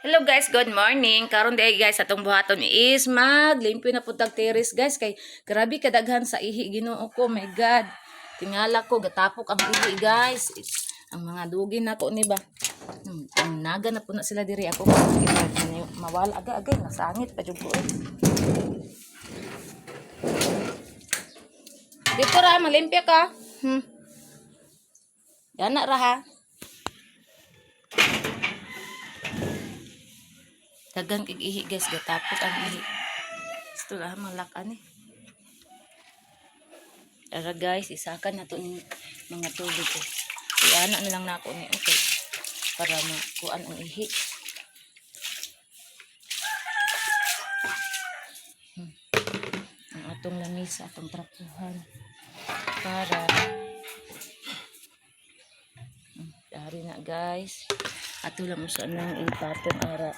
Hello guys, good morning. Karon day guys, atong buhaton is maglimpyo na pud tag terrace, guys, kay grabe kadaghan sa ihi, Ginoo ko, my God. Tingala ko gatapok ang ihi, guys. Ang mga dugi nako ni ba. Ang naga na po na sila diri ako mawala aga agay nasangit pa jud ko eh. Dito ra malimpyo ka. Yana ra ha. Dagang kig ihi guys, gatapok ang ihi. Gusto lang malakan eh. Tara guys, isakan na to ning mga tubig ko. Iana na lang nako ni okay. Para makuan ang ihi. Ang atong lamisa, atong trapuhan. Para dari na guys. Ato lang mo sa nang ipatong ara.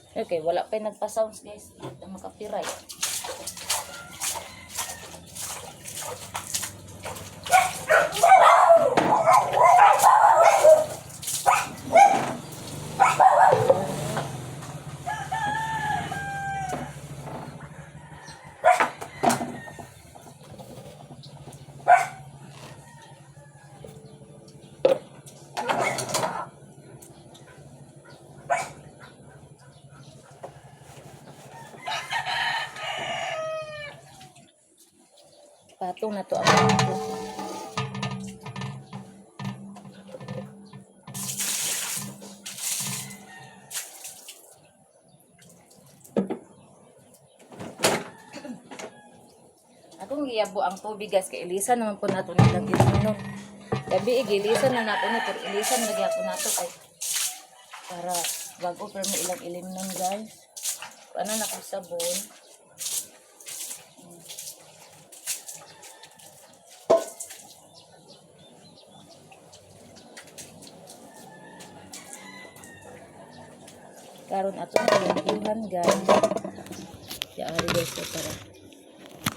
Okay, wala pa yung nagpa-sounds guys. Ang maka-copyright. Patong na to ang ako. Akong giyabo ang tubig guys, kay ilisan naman po nato nilang ininom. Gabi gilisan na nato ni, pero ilisan na gyapon nato kay para bago pero may ilang ilimnon guys. Ano na ko sabon. Karon ato na limpihan guys. Yaari guys ko para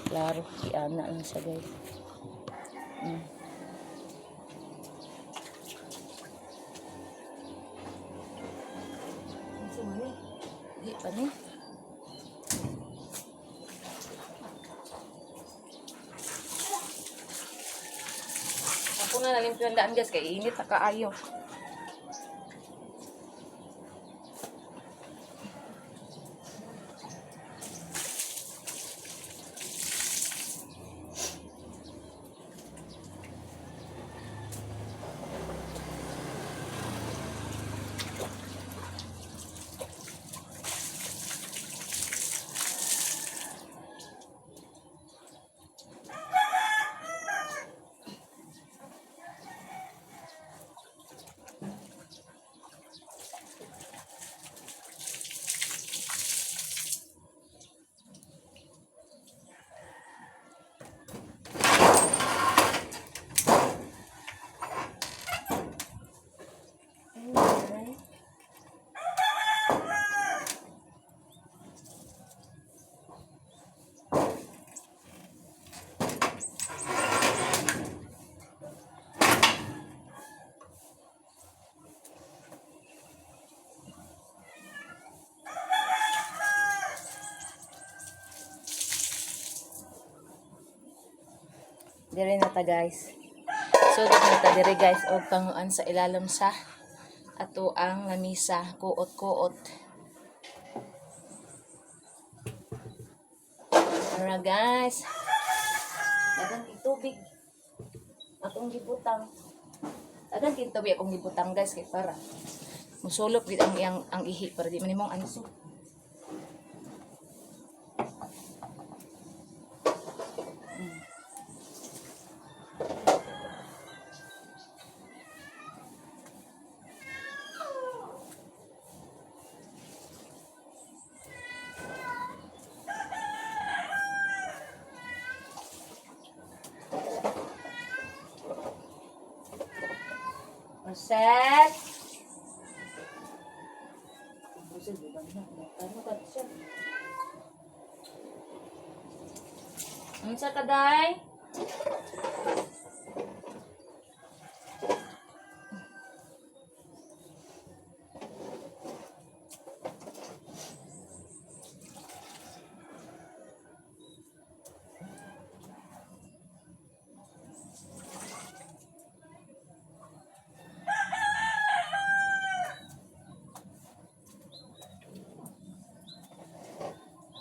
klaro iana lang siya guys. Unsa man ni? Di pa ni. Ako na nalimpihan daan guys kay init na kaayo. Ay. Dire na ta guys. So dito na ta dire guys og panguan sa ilalom sa ato ang lamisa, kuot-kuot. Ara guys. Daghang kay tubig. Atong gibutang. Daghang kay tubig akong gibutang guys kay para musulop gid ang iyang ang ihi para di man nimong anso. Rosette. Ano ka siya? Unsa ka day?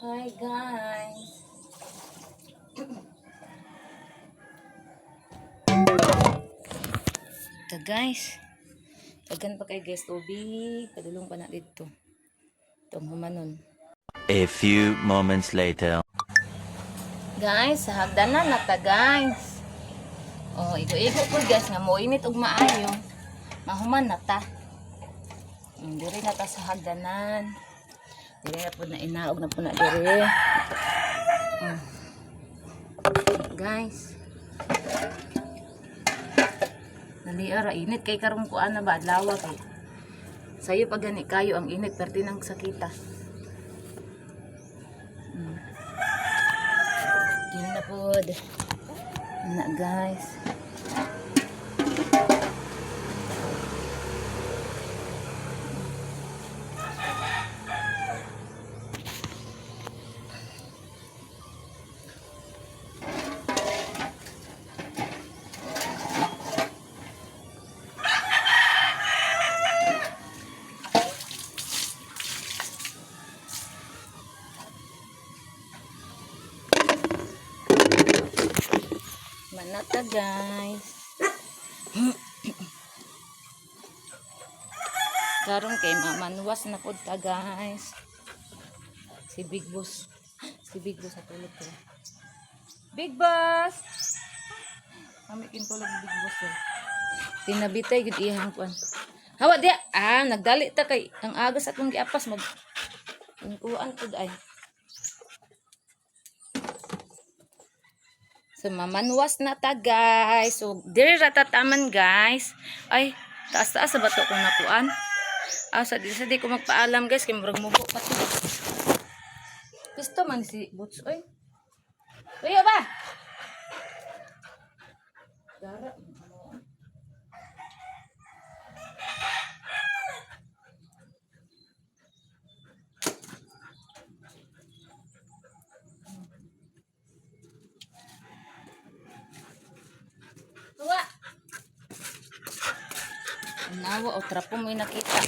Hi, guys. Ito, guys. Daghan pa kay guys tubig. Padulong pa na dito. Itong humanon. A few moments later. Guys, sa hagdanan na ta, guys. Oh, igo-igo po, guys, nga moinit og maayo. Mahuman na ta. Diri na ta sa hagdanan. Diri na po na inaog na po na diri. Guys. Dali ara init kay karong kuan na ba adlaw kay. Sayo pa gani kayo ang init perti nang sakita. Yun na pod. Na, guys. Manata, guys. Karon kay mamanwas na pod ta, guys. Si Big Boss. Si Big Boss natulog ko. Big Boss! Kami kintulog ni Big Boss eh. Tinabitay gud iyang kuan. Hawa diya. Ah, nagdali ta kay ang agas atong giapas mag kuan pud ay. So, mamanwas na ta, guys. So, diri ra ta taman, guys. Ay, taas-taas sa bato kung nakuan. Ah, sa di ko magpaalam, guys. Kay murag mubo pa to. Pisto man si Boots, oy. Uy, ba? Dara. Tuwa. Nawa o trapo mo yung nakita.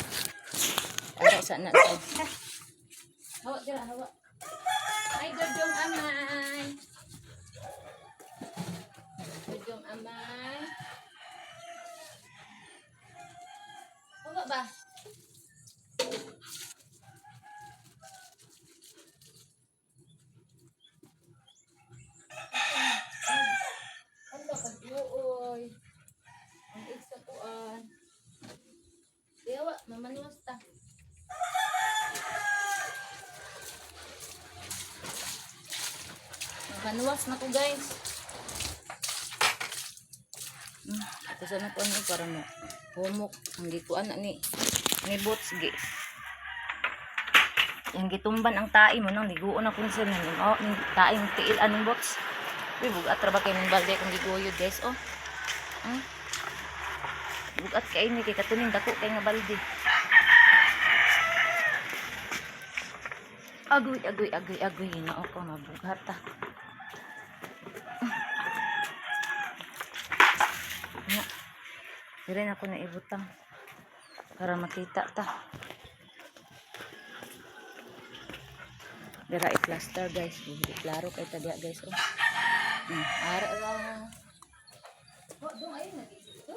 Ara sa na to. Hawa dira, hawa. Ay, dodong amay. Dodong amay. Hawa ba? Ano kag uoy? Ang igsa kuan. Dewa, mamanwas ta. Mamanwas na ko, guys. Ako sana ko ano para mo humok ang gikuan na ni Boots gi. Yang gitumban ang tae mo nang liguon ako ni sir nang oh, ning tae ng tiil anong Boots. Uy, bugat ra ba kay ning balde kung giguyod, guys, oh. Bugat kay ni kay katuning dako kay nga balde. Agoy, agoy, agoy, agoy. Hinao ko, mabugat ta. Nga. Dire na ako na ibutang. Para makita ta. Dira i-plaster, guys. Hindi klaro kay ta diya, guys. Oh. Ara ra. Oh, dong ay nag-isip.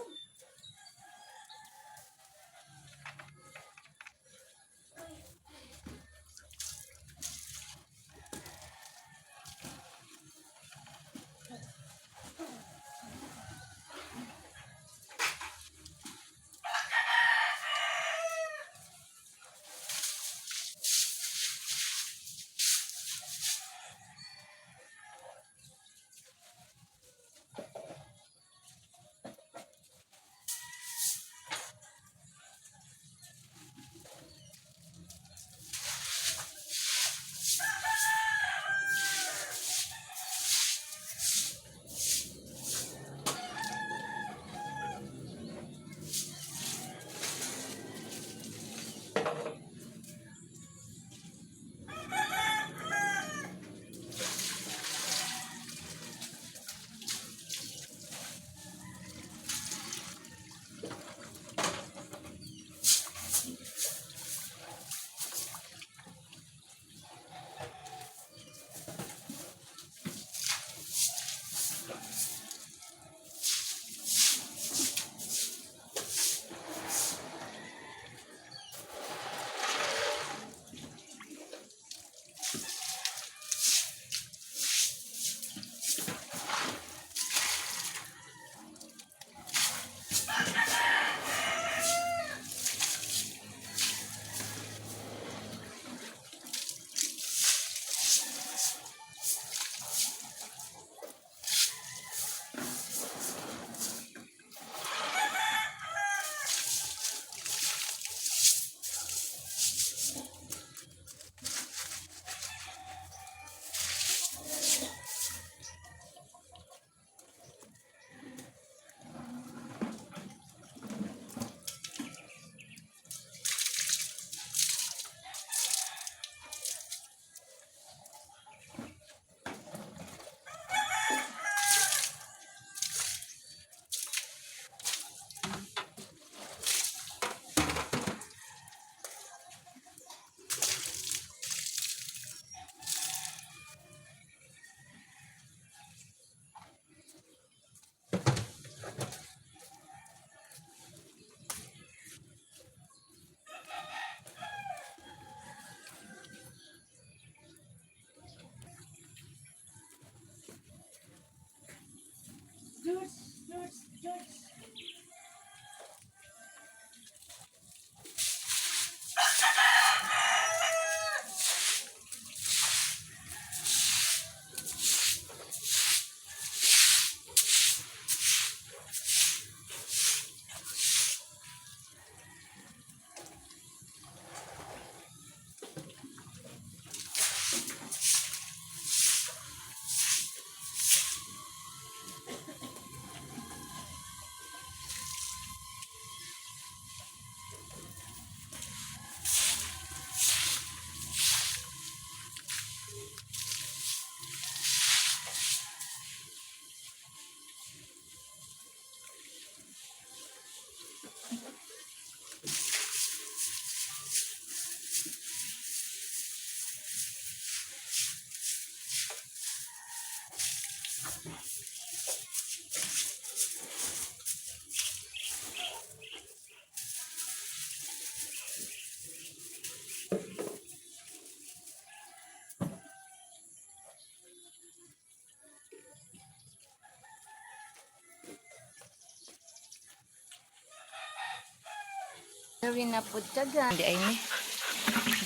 Diri na pud ta, guys. Di ay ni.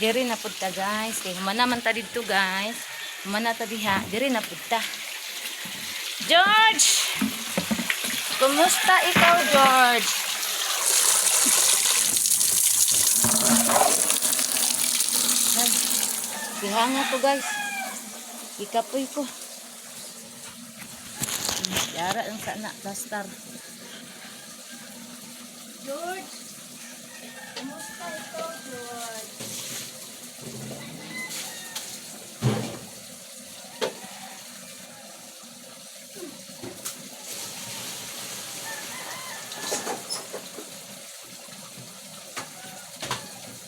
Diri na pud ta, guys. Kay humana man ta didto, guys. Humana ta diha. Diri na pud ta. George! Kumusta ikaw, George? Ay, gihanga ko, guys. Ikapoy ko. Yara ang sana, plaster. George! Kumusta ikaw, George?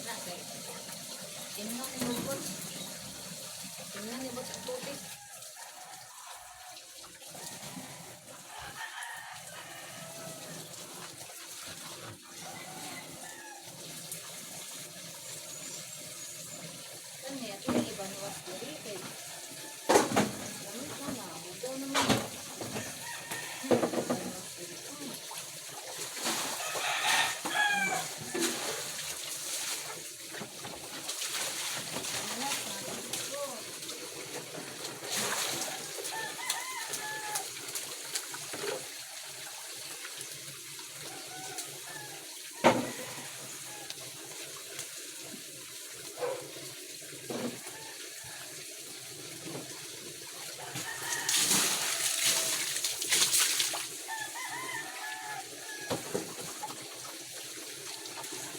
Na, kay. Tingnan ni Bubot. Tingnan ni Bubot ang tubig. Kani, ato yung ibanuwas diri kay lamit na na, hugaw naman. Ibanuwas diri.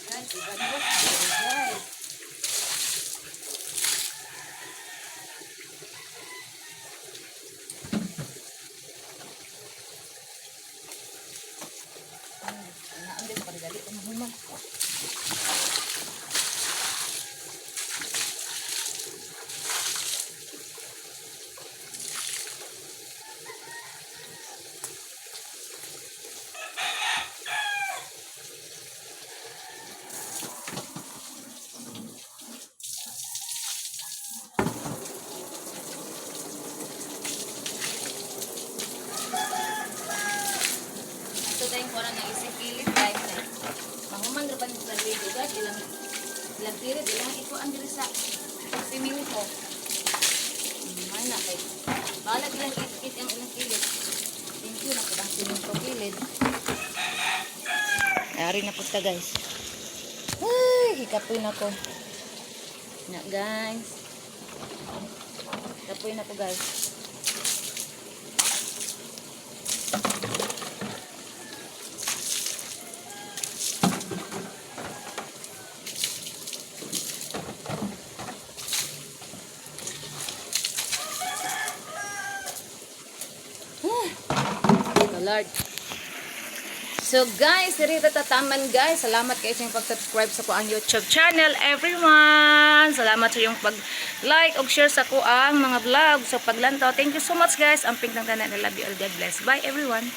Guys, ibanuwas diri, guys. Ana ang para dali ko mahuman. Ito tayong kuha ng isip kilid, guys. Mahuman ra ba ni sa video, guys? Ilang ilang period, ilang ikuan diri sa simento. May na kay. Balag ilang it ang ilang kilid. Thank you na pud ang simento kilid. Ari na pud ta, guys. Ay, hikapoy na ko. Na, guys. Kapoy na ko, guys. The Lord. So guys, diri ta tataman, guys. Salamat kayo sa inyong pag-subscribe sa ko ang YouTube channel, everyone. Salamat sa iyong pag-like ug share sa ko ang mga vlog sa paglantaw. Thank you so much, guys. Amping tang tanan. I love you all. God bless. Bye, everyone.